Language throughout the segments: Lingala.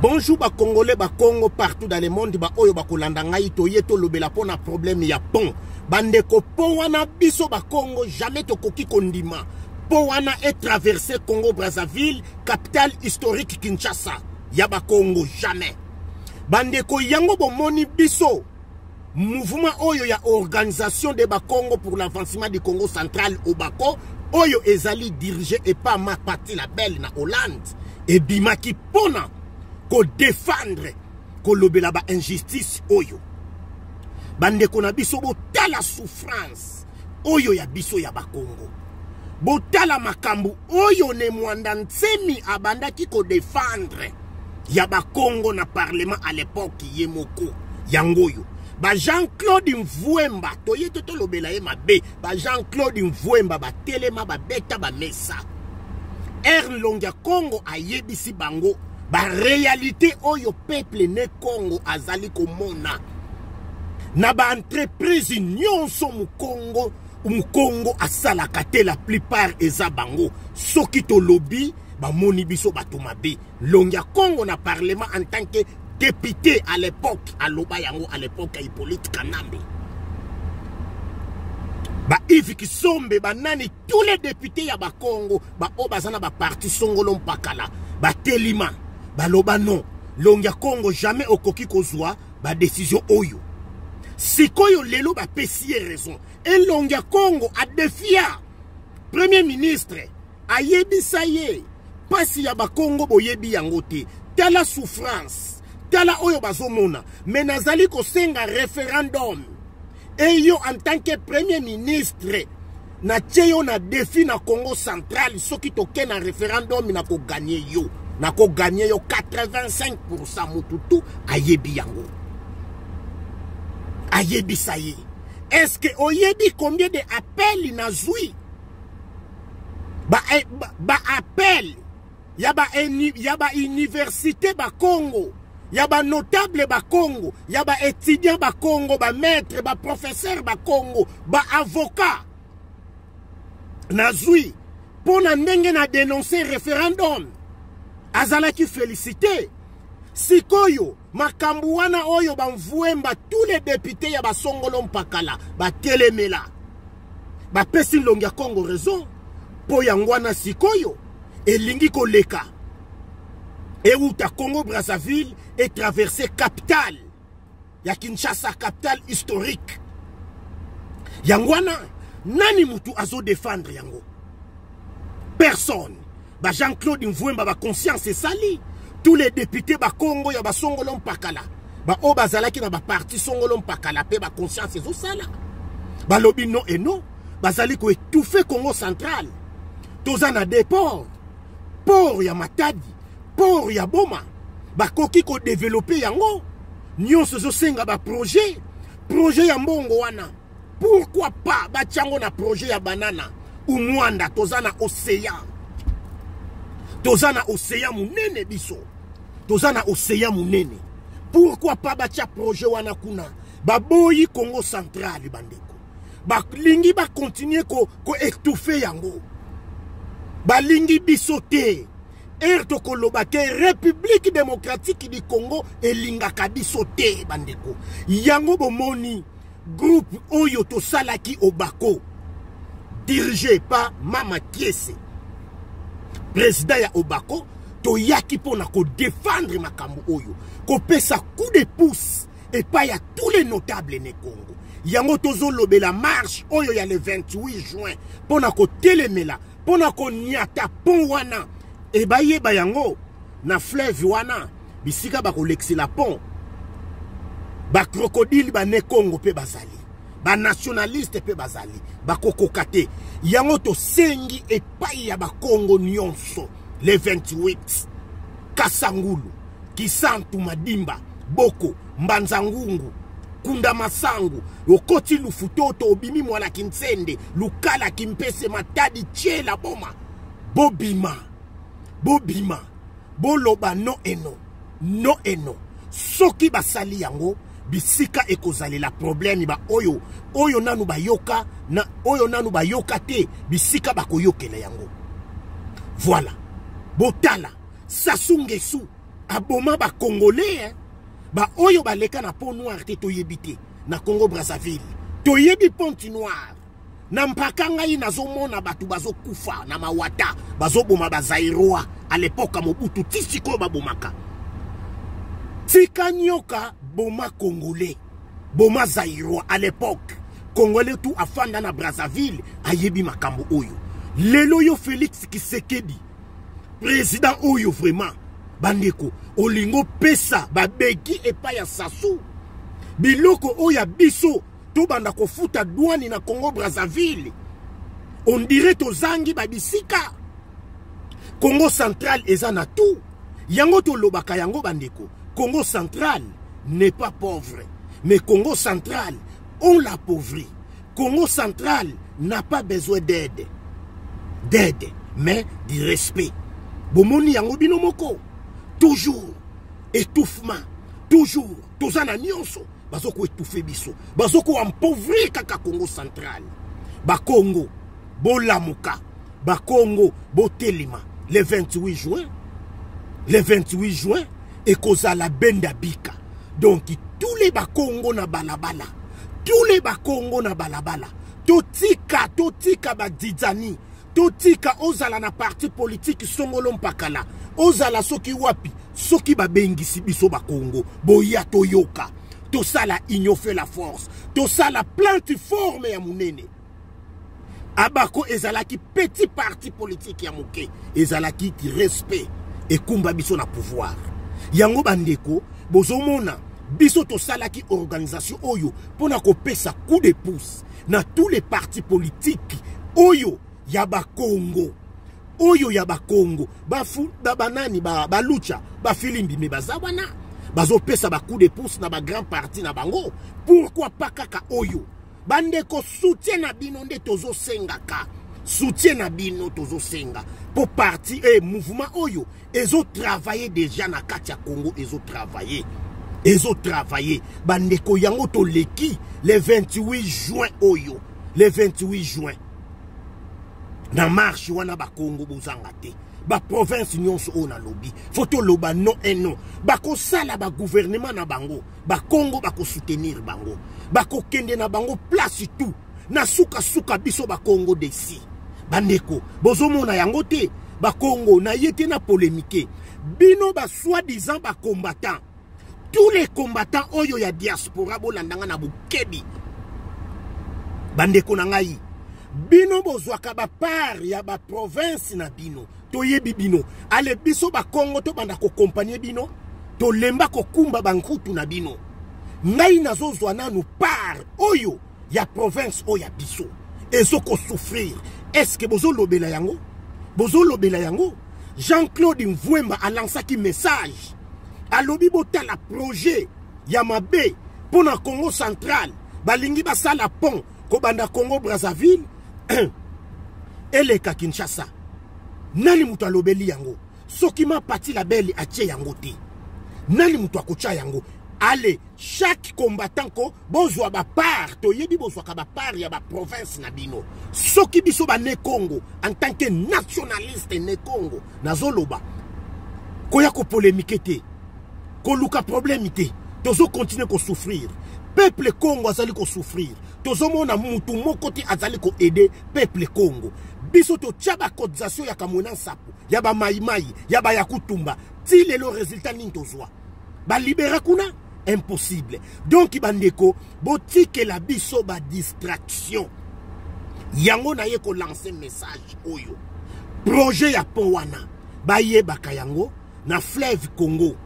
Bonjour ba Congolais, ba Congo partout dans le monde, ba oyo ba kolanda ngai toye tolobela pona problème ya pont. Bandeko pont wana biso ba Congo jamais tokoki kondima. Pont wana est traversé Congo Brazzaville, capitale historique Kinshasa. Ya ba Congo jamais. Bandeko yango bomoni biso mouvement oyo ya organisation de Bakongo pour l'avancement du Congo central Obako oyo ezali dirigé epa ma Patti la Belle na Hollande ebimaki pona ko défendre kolobela ba injustice oyo bandeko na biso botala souffrance oyo ya biso ya Bakongo botala makambo oyo ne Mwanda Nsemi abandaki ko défendre ya bakongo na parlement à l'époque ye moko yango oyo ba Jean-Claude Mvuemba toye te tolobela ye mabe ba Jean-Claude Mvuemba batelema babeta bamesa R Nlongia Congo ayebisi bango ba réalité oyo peuple ne Congo azali komona na ba entreprise nyonso mukongo mukongo asalaka te la plupart eza bango soki tolobi bamoni biso bato mabe Longia Congo na parlement en tant que député à l'époque aloba yango à l'époque ya Hippolyte Kanambe ba Yves Kisombe banani tous les députés ya bakongo baoyo baza na baparti songolo mpakala batelima baloba non Longia Congo jamais okoki kozwa badecision oyo sikoyo lelo bapesi ye raison elongia Congo adefia premier ministre ayebisa ye pasi ya bakongo boyebi yango te tala souffrance tala oyo bazomona me nazali kosenga referendum eyo en tant que premier ministre natie yo na defi na congo central soki toke na referendum nakoganye yo nakoganye yo 85 pourcent motu tu ayebi yango ayebisa ye est-ce oyebi combien de appel nazwi ba, eh, ba, ba appel ya ba, ya ba université ba Congo ya ba notable ba Congo ya ba étudiant ba Congo ba maître ba professeur ba Congo ba avocat nazwi mpo na ndenge na denonce referendum azalaki félicité sikoyo makambo wana oyo bamvuemba tous les députés ya basongolo mpakala batelemela bapesi nlongi ya congo raison mpo yango wana sikoyo elingi koleka euta congo brazzaville etraverse capitale ya kinshasa capitale historique yango wana nani mutu azodefendre yango personne ba Jean-Claude Mvuemba ba conscience esali tous les députés ba Congo ya ba songolo mpakala ba oyo bazalaki na ba parti songolo mpakala pe ba conscience ezosala balobi non et non bazali ko étouffer Congo central toza na des ports port ya Matadi port ya Boma bakoki ko développer yango nyonso ezosenga ba projet projet ya mbongo wana pourquoi pas batyango na projet ya banana umwanda toza na océan toza na océan monene biso toza na océan monene pourquoi pas batya projet wana kuna baboyi congo central bandeko balingi bakontinue koetouffe ko yango balingi biso te ere tokoloba ke république démocratique du congo elingaka biso te bandeko yango bomoni groupe oyo tosalaki obako dirigé par mama kiese président ya obako toyaki mpo na kodefendre makambo oyo kopesa coup de pouce epai ya tous les notables ne congo yango tozolobela marche oyo ya le 28 juin mpo na kotelemela mpo na koniata pont wana ebayeba yango na fleuve wana bisika bakolekisela pont bakrokodile bane congo mpe bazali banationaliste mpe bazali bakokoka te yango tosengi epai ya bakongo nyonso le 28 kasangulu kisantu madimba boko mbanza ngungu kunda masangu okoti lufutoto obimi mwana kinsende lukala kimpese matadi tiela boma bobima bobima boloba no eno no eno soki basali yango bisika ekozalela probleme ba oyo oyo nanu bayoka na oyo nanu bayoka te bisika bakoyokela yango voilà botala Sassou Nguesso Aboma bacongolais, eh? Baoyo baleka na Pont Noir te, toyebi te. Na Congo Brazzaville toyebi Pont Noir. Na mpaka ngai nazomona bato bazokufa na mawata, bazoboma bazairois à l'époque ya Mobutu, ti sikoyo babomaka. Tika nyoka boma congolais, boma zairois à l'époque. Congolais tout afanda na Brazzaville ayebi makambo oyo. Lelo yo Félix Tshisekedi, président oyo vraiment bandeko olingo pesa babeki epai ya Sassou biloko oyo ya biso tobanda kofuta douane na Congo Brazzaville. On dirait tozangi babisika. Congo central eza na tout. Yango tolobaka yango bandeko. Congo central n'est pas pauvre, mais Congo central on l'appauvrit. Congo central n'a pas besoin d'aide, mais du respect. Bomoni yango bino moko. Toujours étouffement, toujours toza na nyonso bazoko étouffer biso, bazoko appauvrir kaka Congo central. Bakongo bolamuka, bakongo botelema. Le 28 juin, le 28 juin ekozala benda bika. Donc tous les bakongo na balabala, tous les bakongo na balabala, totika, totika badidani, totika ozala na parti politique songolo mpakala, ozala soki wapi, soki babengisi biso bakongo, boya toyoka, tosala union fait la force, tosala plateforme ya munene. Abako ezalaki petit parti politique ya moke, ezalaki respect ekumba biso na pouvoir. Yango bandeko bozomona biso tosalaki organisation oyo mpona kopesa coup de pouce na tous les partis politiques oyo ya bakongo, oyo ya bakongo bafu banani balucha bafilimbi, me baza wana bazopesa ba coup de pouce na ba grand parti na bango. Pourquoi pas kaka oyo bandeko? Soutien na bino nde tozosengaka, soutien na bino tozosenga po parti e mouvement oyo ezotravaille déjà na kati ya Congo, ezotravaille, ezotravaille bandeko. Yango toleki le 28 juin oyo, le 28 juin na marche wana, bakongo bozanga te. Baprovince nyonso oyo nalobi, fo toloba non et non. Bakosala bagouvernement na bango, bakongo bakosoutenir bango, bakokende na bango place tout na sukasuka. Biso bakongo desi bandeko bozomona yango te. Bakongo na ye te na polémique bino basoi-disant bacombattant, tous les combattants oyo ya diaspora, bolandanga na bokebi bandeko na ngai. Bino bozwaka bapart ya baprovince na bino, toyebi bino. Ale biso bakongo tobanda kokompanye bino, tolemba kokumba bankutu na bino. Ngai nazozwa nanu part oyo ya province oyo ya biso ezokosouffrir. Est-ce bozolobela yango? Bozolobela yango? Jean-Claude Mvuemba alansaki message, alobi botala projet ya mabe mpo na Congo central. Balingi basala pont kobanda Congo Brazzaville eleka Kinshasa. Nani moto alobeli yango? Soki Mapati Labele atie yango te, nani moto akotya yango? Ale chaque combattant ko bozwa bapart, toyebi bozwaka bapart ya baprovince na bino. Soki biso bane Congo, en tant que nationaliste ne Congo, nazoloba koya kopolémique te, koluka problème te. Tozokontinue kosouffrir, peuple Congo azali kosouffrir, tozomona mutu moko te azali koaider peuple Congo. Biso totia bacotisation ya Kamwena Nsapu, ya bamaimai, ya bayakutumba, ti lelo résultat nini tozwa? Balibera kuna, impossible. Donc bandeko, botikela biso badistraction. Yango naye kolancer message oyo, projet ya pont wana bayebaka yango na fleuve Congo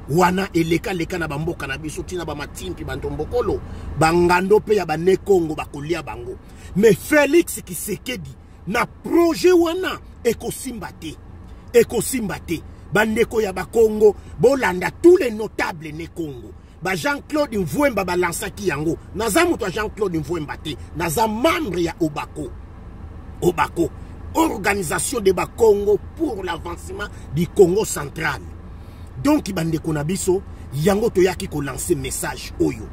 wana elekaleka na bamboka na biso, ntina bamatimpi, bantombokolo, bangando mpe ya bane Congo bakolia bango. Mais Félix Tshisekedi na projet wana ekosimba te, ekosimba te. Bandeko ya bakongo bolanda, tous les notables ne Congo, ba Jean-Claude Mvuemba balansaki yango. Naza moto ya Jean-Claude Mvuemba te, naza membre ya Obako. Obako, organisation de bakongo pour l'avancement du Congo central. Donc bandeko na biso, yango toyaki kolancer message oyo.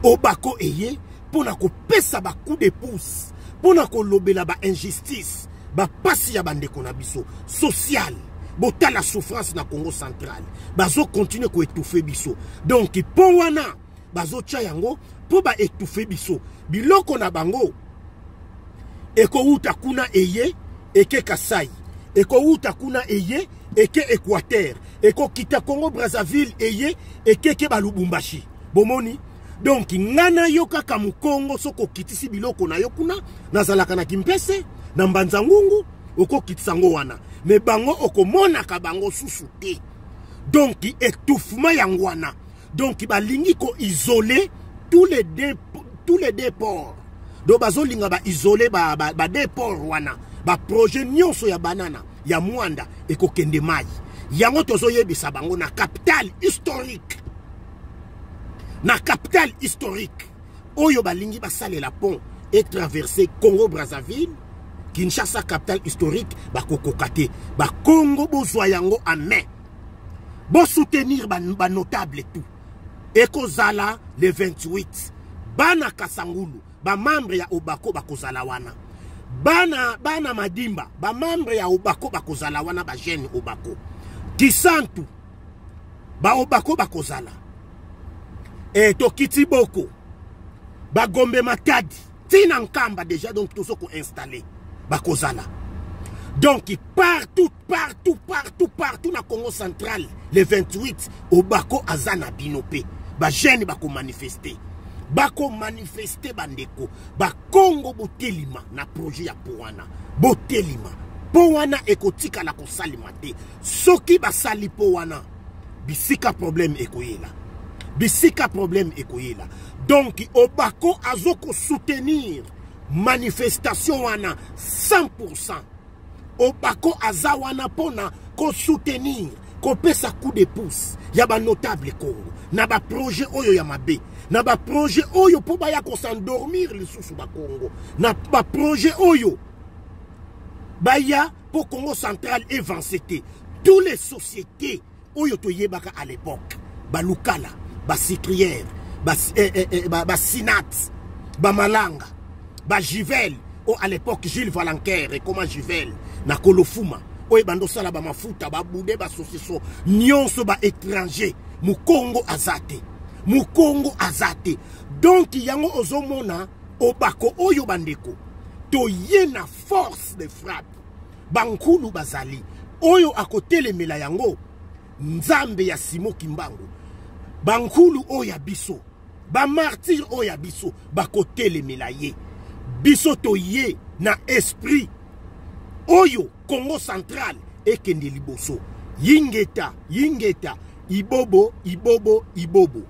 Obako eye mpona kopesa bacoup de pouce, mpona kolobela bainjustice, bapasi ya bandeko na biso social. Botala souffrance na Congo central, bazokontinue koétouffe biso. Donc pont wana bazotya yango mpo baétouffe biso. Biloko na bango ekowuta kuna eye eke Kasai, ekowuta kuna eye eke Équateur, ekokita Congo Brazzaville eye ekeke Balubumbashi. Bomoni? Donc nga na yo kaka mokongo, soki okitisi biloko na yo kuna, nazalaka na Kimpese na Mbanza Ngungu, okokitisa yango wana, me bango okomonaka bango susu te. Donc étouffement yango wana. Donc balingi koisole tous les deux ports. Donc bazolinga baisole ba, ba, ba deux ports wana. Baprojet nyonso ya banana ya Mwanda ekokende mai. Yango tozoyebisa bango na capitale historique, na capitale historique oyo balingi basalela pont etraverse Congo Brazzaville, Kinshasa capitale historique, bakokoka te. Bakongo, bozwa yango en main, bosoutenir banotable ba tout. Ekozala le 28. Bana Kasangulu, bamembre ya Obako bakozala wana. Bana Madimba, bamembre ya Obako bakozala wana, bajeune Obako. Kisantu, baobako bakozala. Tokiti boko bagombe Matadi ntina Nkamba déjà. Donc tozo koinstalle, bakozala. Donc partout, partout, partout, partout na Congo central, le 28, Obako aza na bino mpe bajeune bakomanifeste, bakomanifeste. Bandeko bakongo, botelima na projet ya pont wana, botelima. Mpo wana ekotikala kosalema te. Soki basali mpo wana, bisika problème ekoyela, bisika problème ekoyela. Donc Obako azokosoutenir manifestation wana 100. Obako aza wana mpona kosoutenir, kopesa coup de pouce ya banotable Congo na baprojet oyo ya mabe, na baprojet oyo mpo baya kos'endormir lisusu bakongo, na baprojet oyo baya mpo Congo central avance te. Tous les sociétés oyo toyebaka à l'époque, balukala, basucrière, basinat, bamalanga, bajivel oyo à l'époque Gilles Valanquer ekoma Jivel na Kolofuma, oyo ebanda osala bamafuta, babude, basosiso nyonso, baétranger. Mokongo aza te, mokongo aza te. Donc yango ozomona Obako oyo, bandeko, toye na force de frappe. Bankulu bazali oyo akotelemela yango, Nzambe ya Simo Kimbangu, bankulu oyo ya biso, bamartyr oyo ya biso bakotelemela ye. Biso toye na esprit oyo Congo central ekende liboso. Yingeta, yingeta, ibobo, ibobo, ibobo.